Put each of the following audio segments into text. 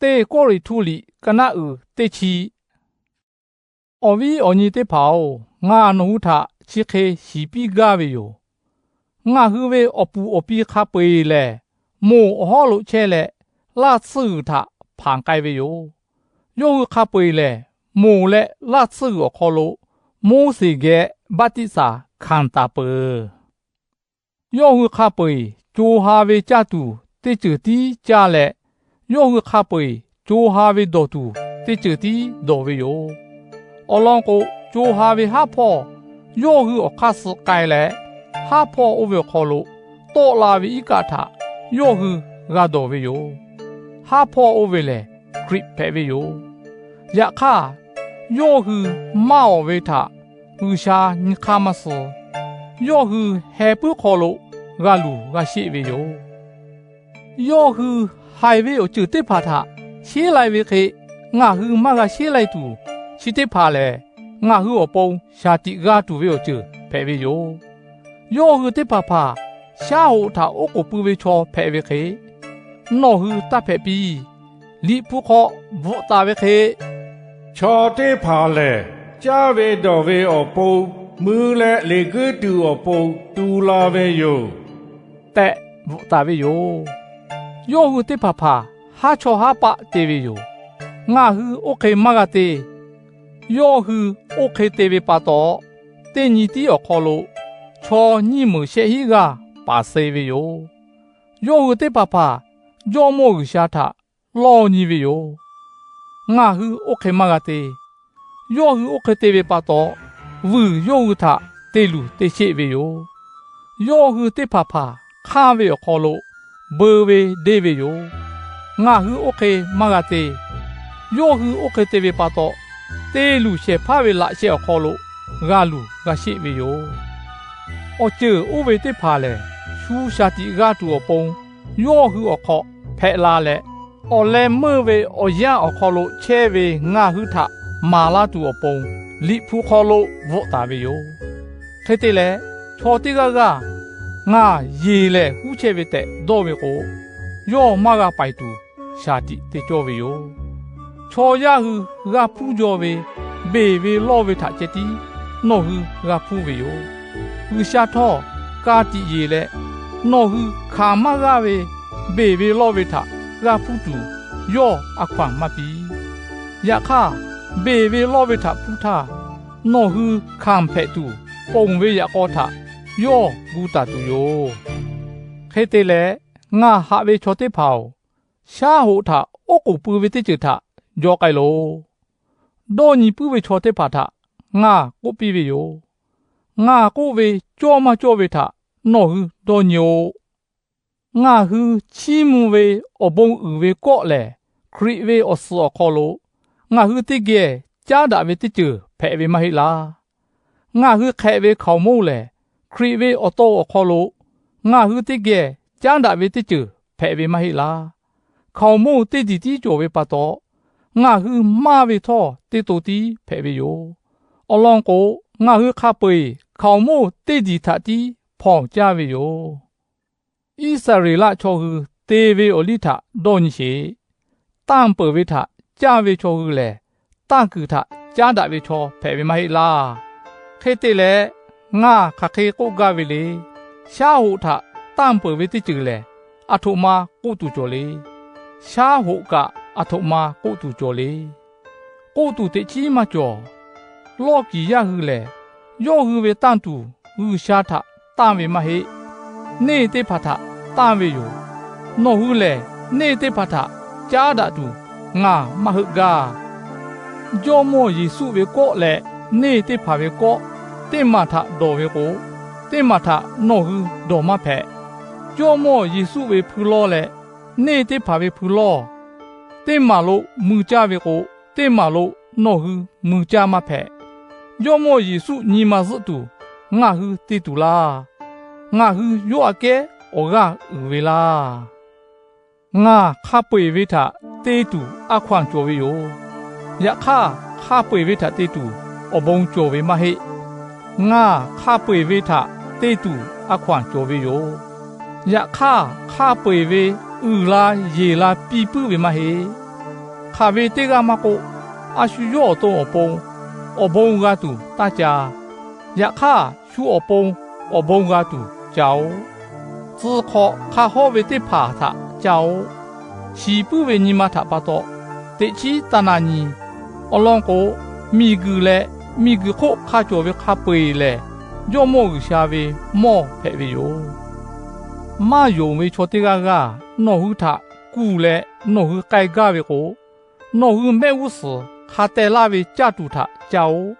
Teˇ Kawˇrenˍhtuˆ liꞈ ka naˆ uiˍ teˇ chi. Awˬ viˉ awˬ nyi teˇ hpaˍ-oˬ, ngaˬ nawˬ hui htaꞈ chi hk'e shiˍ piˇ gaˇ ve yoˬ. Ngaˬ hui ve awˬ puˍ awˬ pi hk'a peu-eˬ lehˬ, moˬ awˬ hawˉ lo chehˇ leh, laˇ tsuhˇ g'uiˬ htaꞈ hpanˍ k'ai ve yoˬ. Yawˇ hui hk'a peu-eˬ lehˬ, moˬ leh laˇ tsuhˇ g'uiˬ awˬ hk'aw lo Moˉseˍ geh baˆtiˆsaˬ hkanˍ taˍ peuˬ. Yawˇ hui hk'a peu-eˬ co ha ve caˇ tuˬ teˇ ceuˬ tiˉ caˇ leh, yawˇ hui hk'a peu-eˬ co ha ve dawˬ tuˬ teˇ ceuˬ tiˉ dawˬ ve yoˬ. Awˬ lawn k'o, co ha ve haˉ hpawˇ yawˇ hui awˬ hk'aˇ suh k'ai leh, haˉ hpawˇ oˇ ve awˬ hk'aw lo tawˆ la ve iˉ kaˆ htaꞈ yawˇ hui g'a dawˬ ve yoˬ. Haˉ hpawˇ oˇ ve lehˬ, Hkriꞈ hpehꞈ ve yoˬ. Yaꞈ hk'aˇ, yawˇ hui maˇ awˍ ve htaꞈ G'uiˬsha nyi hk'aˇ maˇ suh. Yawˇ hui heh puiˉ hk'aw lo g'a luˬ g'a sheˆ ve yoˬ. Yawˇ hui haiˬ ve awˬ ceuˬ teˇ hpaˍ htaꞈ sheˉ lai ve hk'e, ngaˬ hui maˇ g'a sheˉ lai tuˬ, chi teˇ hpaˍ lehˬ, ngaˬ hui awˬ pon shaˍ tiꞈ g'a tuˬ ve awˬ ceuˬ hpehꞈ ve yoˬ. Yawˇ hui teˇ hpaˍ hpaˍ shaˉ hoꞈ htaꞈ oˉ k'oˍ pui ve chaw hpehꞈ ve hk'e, nawˬ hui taˇ hpehꞈ piˇ. Liꞈ hpu hk'aw bvuhꞈ taˍ ve hk'e, Chaw teˇ hpaˍ lehˬ, caˇ ve dawˬ ve awˬ pon, mui leh leˬ guiˇ tuˬ awˬ pon tu la ve yoˬ, tehꞈ bvuhꞈ taˍ ve yoˬ. Yawˇ hui teˇ hpaˍ hpaˍ haˉ chawˇ haˉ paˆ te ve yoˬ. Ngaˬ hui oˇ hk'e maˇ g'a te. Yawˇ hui oˇ hk'e te ve pa taw, teˇ nyi tiˉ awˬ hk'aw lo chaw nyiˇ meunˍ shehˆ hinˉ g'aˇ paˍ suh ve yoˬ. Yawˇ hui teˇ hpaˍ hpaˍ Jawˇ mawˇ G'uiˬsha htaꞈ lawˇ nyi ve yoˬ. Ngaˬ hui oˇ hk'e maˇ g'a te. Yawˇ hui oˇ hk'e te ve pa taw, vuiˬ yawˇ hui htaꞈ te luˬ te sheˆ ve yoˬ. Yawˇ hui teˇ hpaˍ hpaˍ hk'anˇ ve awˬ hk'aw lo beu ve deˇ ve yoˬ. Ngaˬ hui oˇ hk'e maˇ g'a te. Yawˇ hui oˇ hk'e te ve pa taw, te luˬ shehˍ hpaˇ ve laꞈ sheh awˬ hk'aw lo g'a luˬ g'a sheˆ ve yoˬ. Awˬ ceuˬ oˇ ve teˇ hpaˍ lehˬ, shu shaˍ tiꞈ g'a tuˬ awˬ pon yawˇ hui awˬ hk'aw hpehꞈ la leh, awˬ leh meuˇ ve awˬ yanˇ awˬ hk'aw lo chehˇ ve ngaˬ hui htaꞈ maˍ laˇ tuˬ awˬ pon, Liꞈ hpu hk'aw lo bvuhꞈ taˍ ve yoˬ. Hk'e te leh, chaw teˇ g'aˇ g'aˇ ngaˬ yeˬ lehˬ huˉ chehˇ ve tehꞈ dawˇ ve k'o, yawˇ maˇ g'a paiˍ tuˬ shaˍ tiꞈ te cawˇ ve yoˬ. Chaw yaˇ hui g'a hpuˇ jaw ve beˬ ve lawˇ ve htaꞈ ceh tiˉ nawˬ hui g'a hpuˇ ve yoˬ. G'uiˬsha htawˇ ka tiꞈ yeˬ leh, nawˬ hui hkanˍ maˇ g'aˇ ve beˬ ve lawˇ ve htaꞈ g'a hpuˇ tuˬ, yawˇ a hkaw-anˬ maˇ piˇ. Yaꞈ hk'aˇ, beˬ ve lawˇ ve htaꞈ hpuˇ htaˇ, nawˬ hui hkanˍ hpehꞈ tuˬ ponˬ ve yaꞈ k'aw htaꞈ yawˇ gu taˍ tuˬ yoˬ. Hk'e te leh, ngaˬ haꞈ ve chaw teˇ hpaˍ-oˬ, shaˉ hoꞈ htaꞈ oˉ k'oˍ pui ve teˇ ceuˬ htaꞈ jaw k'ai loˬ. Dawˇ nyi puiˉ ve chaw teˇ hpaˍ htaꞈ ngaˬ k'oˆ piˇ ve yoˬ. Ngaˬ k'oˆ ve cawˇ maˇ cawˇ ve htaꞈ nawˬ hui dawˇ nyi-oˬ. Ngaˬ hui chiˇ mvuh ve awˬ bon uiˍ ve kawˆ lehˬ, Hkriꞈ ve awˬ suhˍ awˬ hk'aw lo ngaˬ hui teˇ geh caˉ daꞈ ve teˇ ceuˬ hpehꞈ ve maˇ heˆ laˇ. Ngaˬ hui hk'ehꞈ ve hkaoˍmonˇ lehˬ, Hkriꞈ ve awˬ to awˬ hk'aw lo ngaˬ hui teˇ geh caˉ daꞈ ve teˇ ceuˬ hpehꞈ ve maˇ heˆ laˇ. Hkaoˍmonˇ teˇ diˬ tiˉ cawˬ ve pa taw, ngaˬ hui maˇ ve htawˇ teˇ to tiˉ hpehꞈ ve yoˬ. Awˬ lawn k'o, ngaˬ hui hk'a peu-eˬ hkaoˍmonˇ teˇ diˬ htaꞈ tiˉ hpawnˬ caˇ ve yoˬ. Iˉsaˍreˍlaˆ chaw hui te ve awˬ liˇ htaꞈ dawˇ nyi sheˍ. Tanˇ peuˬ ve htaꞈ caˇ ve chaw hui lehˬ, tanˇ kuiˬ htaꞈ caˉ daꞈ ve chaw hpehꞈ ve maˇ heˆ laˇ. Hk'e te leh, ngaˬ hk'aˬ hk'e k'oˆ gaˇ ve le. Shaˉ hoꞈ htaꞈ tanˇ peuˬ ve teˇ ceuˬ lehˬ, aˬ htoꞈ ma k'oˆ tuˬ cawˬ le. Shaˉ hoꞈ kaꞈ aˬ htoꞈ ma k'oˆ tuˬ cawˬ le. K'oˆ tuˬ teꞈ chiˉ maˇ cawˬ. Lawˇ kiˍ yaˇ hui lehˬ, yawˇ hui ve tanˇ tuˬ G'uiˬsha htaꞈ tanˇ ve maˇ heˆ. Neˇ teˇ hpaˍ htaꞈ tanˇ ve yoˬ. Nawˬ hui lehˬ, neˇ teˇ hpaˍ htaꞈ caˉ daꞈ tuˬ ngaˬ maˇ heuˆ gaˇ. Jawˇ mawˇ Yeˍsuˆ ve kawˆ leh neˇ teˇ hpaˍ ve kawˆ teˇ maˬ htaꞈ dawˬ ve k'o, teˇ maˬ htaꞈ nawˬ hui dawˬ maˇ hpehꞈ. Jawˇ mawˇ Yeˍsuˆ ve hpui lawˇ leh neˇ teˇ hpaˍ ve hpui lawˇ teˇ maˬ lo mui caˇ ve k'o, teˇ maˬ lo nawˬ hui mui caˇ maˇ hpehꞈ. Jawˇ mawˇ Yeˍsuˆ nyi ma zuhˆ tuˬ ngaˬ hui te tuˬ laˇ. Ngaˬ hui yawˇ aꞈ kehˉ awˬ g'aˇ uiˍ ve laˇ. Ngaˬ hk'a peu-eˬ ve htaꞈ te tuˬ a hkaw-anˬ cawˬ ve yoˬ. Yaꞈ hk'aˇ, hk'a peu-eˬ ve htaꞈ te tuˬ awˬ bon cawˬ ve maˇ heˆ. Ngaˬ hk'a peu-eˬ ve htaꞈ te tuˬ a hkaw-anˬ cawˬ ve yoˬ. Yaꞈ hk'aˇ, hk'a peu-eˬ ve uiˍ la yeˬ la piˇ puiˉ ve maˇ heˆ. hk'aˬ ve teˇ g'aˇ maˇ k'oˆ, a shu yawˇ awˬ to awˬ pon awˬ bon g'a tuˬ taˇ ca. Yaꞈ hk'aˇ, shu awˬ pon awˬ bon g'a tuˬ ca-oˆ. Tcuh hk'awꞈ hk'a hawˉ ve teˇ hpaˍ htaꞈ ca-oˆ. Shiˍ puiˉ ve nyi ma htaꞈ pa taw teꞈ chiˉ taˇ na nyi. Awˬ lawn k'o, miˬguiˬ leh miˬguiˬ hk'oˆ hk'a cawˬ ve hk'a peu-eˬ lehˬ, Jawˇmawˇ G'uiˬsha ve mawˇ hpehꞈ ve yoˬ. Maˇ yonˍ ve chaw teˇ g'aˇ g'aˇ nawˬ hui htaꞈ kuˬ leh nawˬ hui k'ai gaˇ ve k'o, nawˬ hui mehˆ g'uˇ suhˍ hk'a teh laˇ ve caˇ tuˬ htaꞈ ca-oˆ.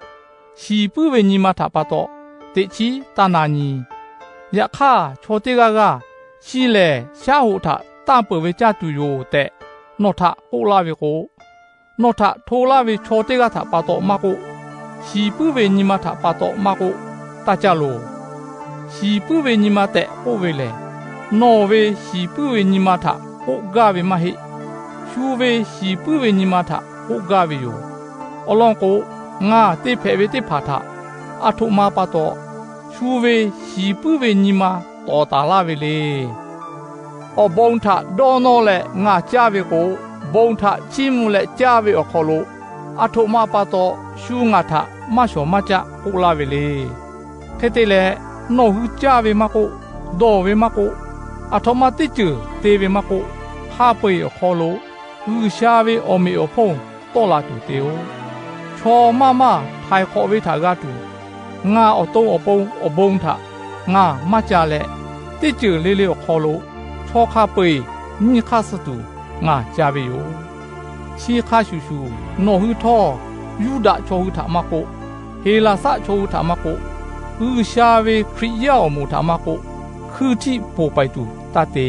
Shiˍ puiˉ ve nyi ma htaꞈ pa taw teꞈ chiˉ taˇ na nyi. Yaꞈ hk'aˇ, chaw teˇ g'aˇ g'aˇ chi lehˬ shaˉ hoꞈ htaꞈ tanˇ peuˬ ve caˇ tuˬ yoˬ tehꞈ nawˬ htaꞈ k'oˆ laˇ ve k'o, nawˬ htaꞈ hto laˇ ve chaw teˇ g'aˇ htaꞈ pa taw maˇ k'oˆ, shiˍ puiˉ ve nyi ma htaꞈ pa taw maˇ k'oˆ, taˇ caˇ loˬ. Shiˍ puiˉ ve nyi ma tehꞈ k'oˆ ve lehˬ, nawˬ ve shiˍ puiˉ ve nyi ma htaꞈ k'oˆ gaˇ ve maˇ heˆ. Shu ve shiˍ puiˉ ve nyi ma htaꞈ k'oˆ gaˇ ve yoˬ. Awˬ lawn k'o, ngaˬ te hpehꞈ ve teˇ hpaˍ htaꞈ aˬ htoꞈ ma pa taw shu ve shiˍ puiˉ ve nyi ma tawˍ taˍ laˇ ve le. Awˬ bon htaꞈ dawˇ nawˇ leh ngaˬ caˇ ve k'o, bon htaꞈ chiˇ mvuh leh caˇ ve awˬ hk'aw lo aˬ htoꞈ ma pa taw shu ngaˬ htaꞈ maˇ shawˍ maˇ caˆ k'oˆ laˇ ve le. Hk'e te leh, nawˬ hui caˇ ve maˇ k'oˆ, dawˬ ve maˇ k'oˆ, aˬ htoꞈ ma teˇ ceuˬ te ve maˇ k'oˆ, hk'a peu-eˬ awˬ hk'aw lo G'uiˬsha ve awˬ meꞈ awˬ hponˇ tawˆ la tuˬ te-oˆ. Chaw maˇ maˇ htaiˍ hk'awꞈ ve htaꞈ g'a tuˬ, ngaˬ awˬ to awˬ pon awˬ bon htaꞈ ngaˬ maˇ ca leh, teˇ ceuˬ le le awˬ hk'aw lo chaw hk'a peu-eˬ nyiˇ hk'aˇ suh tuˬ ngaˬ ca ve yoˬ. Chi hk'a shuˍ shuˍ, nawˬ hui htawˇ Yuˇdaꞈ chaw hui htaꞈ maˇ k'oˆ, Heˍlaˍsaˆ chaw hui htaꞈ maˇ k'oˆ, G'uiˬsha ve Hkriꞈ yaˇ awˬ moˍ htaꞈ maˇ k'oˆ, hkui htiˆ poˬ paiˍ tuˬ taˇ te.